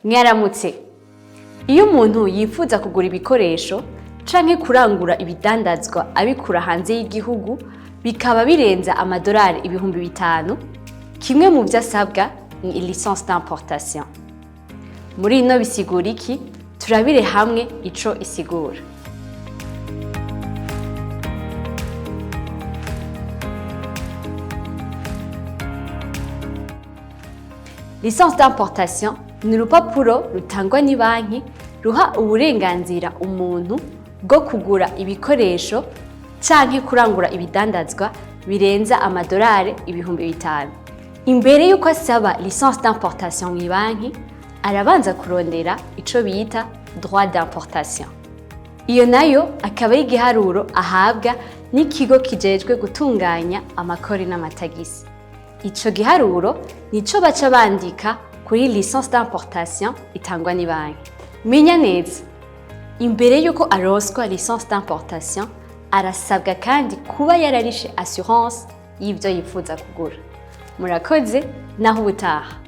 Mwaramutse. Iyo umuntu yifuza kugura ibikoresho canke kurangura ibidandazwa abikura hanze y'igihugu, bikaba birenza amadolari 5000, kimwe mu vyo asabwa ni licence d'importation. Muri ino bisigura iki? Turabire hamwe ico isigura. Licence d'importation ni urupapuro rutangwa n'ibanki ruha uburenganzira umuntu bwo kugura ibikoresho canke kurangura ibidandazwa birenza amadolari 5000. Imbere y'uko asaba licence d'importation mw'ibanki, arabanza kurondera ico bita droit d'importation. Iyo nayo akaba ari igiharuro ahabwa n'ikigo kijejwe gutunganya amakori n'amatagisi. Ico giharuro nico baca bandika kuri licence d'importation itangwa n'ibanki. Menya neza, imbere y'uko aronswa licence d'importation, arasabwa kandi kuba yararishe assurance y'ivyo yifuza kugura. Murakoze, naho ubutaha.